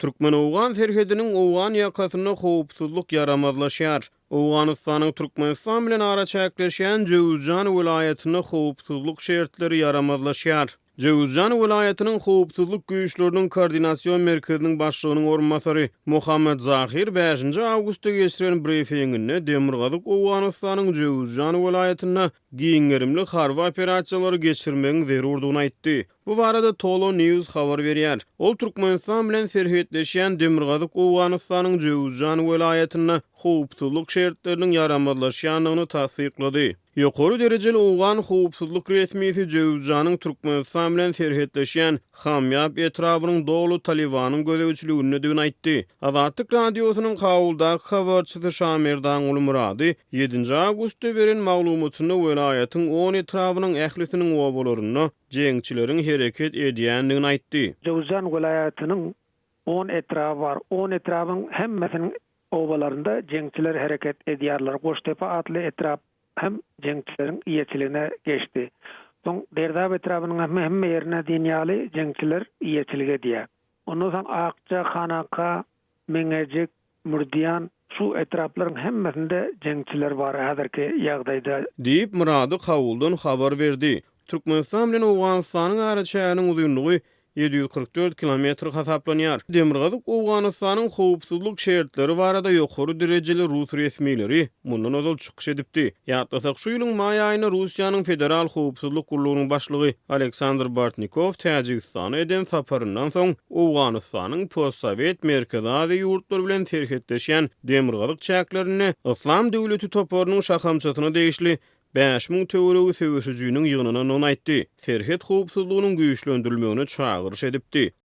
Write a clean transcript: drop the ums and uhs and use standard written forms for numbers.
Türkmen-owgan serhediniň owgan ýakasynda howpsuzlyk ýaramazlaşýar. Owganystanyň Türkmenistan bilen araçäkleşýän Jöwüzjan welaýatynda howpsuzlyk şertleri ýaramazlaşýar. Jöwüzjan welaýatynyň howpsuzlyk güýçleriniň koordinasion merkeziniň başlygynyň orunbasary Mohammad Zahir bäşinji awgustda geçiren brifinginde demirgazyk Owganystanyň Jöwüzjan welaýatynda giň gerimli harby operasiýalary geçirmegiň zerurdygyny aýtdy. Bu barada Tolo News habar berýär. Ol Türkmenistan bilen serhetleşýän demirgazyk Owganystanyň Jöwüzjan welaýatynda howpsuzlyk şertleriniň ýaramazlaşýandygyny tassyklady. Ýokary derejeli owgan howpsuzlyk resmisi Jöwüzjanyň Türkmenistan bilen serhetleşýän Hamýap etrabynyň doly Talybanyň gözegçiligindedigini aýtdy. Azatlyk Radiosynyň Kabuldaky habarçysy Şamerdanguly Myrady ýedinji awgustda beren maglumatynda welaýatyň on etrabynyň ählisiniň obalarynda jeňçileriň hereket edýändigini aýtdy. Jöwüzjan welaýatynyň on etraby bar. On etrabyň hemmesiniň obalarynda jeňçiler hereket edýärler. Goştepe atly etrap hem jeňçileriň eýeçiligine geçdi. Soň Derdap etrabynyň hem hemme ýerine diýen ýaly jeňçiler eýeçilik edýär. Ondan soň Akja, Hanaka, Meňejik, Mürdiýan, şu etraplaryň hemmesinde jeňçiler bar häzirki ýagdaýda. Diýip, Myrady Kabuldan habar berdi. Türkmenistan bilen Owganystanyň araçäginiň uzynlygy 744 kilometr hasaplanýar. Demirgazyk Owganystanyň howpsuzlyk şertleri barada ýokary derejeli rus resmileri mundan ozal çykyş edipdi. Ýatlasak, şu ýylyň maý aýynda Russiýanyň Federal howpsuzlyk gullugynyň başlygy Aleksandr Bortnikow Täjigistana eden saparyndan soň, Owganystanyň postsowet Merkezi Aziýa ýurtlary bilen serhetleşýän demirgazyk çäklerinde Yslam döwleti toparynyň şahamçasyna degişli 5000 töweregi söweşijiniň ýygnanandygyny aýtdy, serhet howpsuzlygynyň güýçlendirilmegine çagyryş edipdi.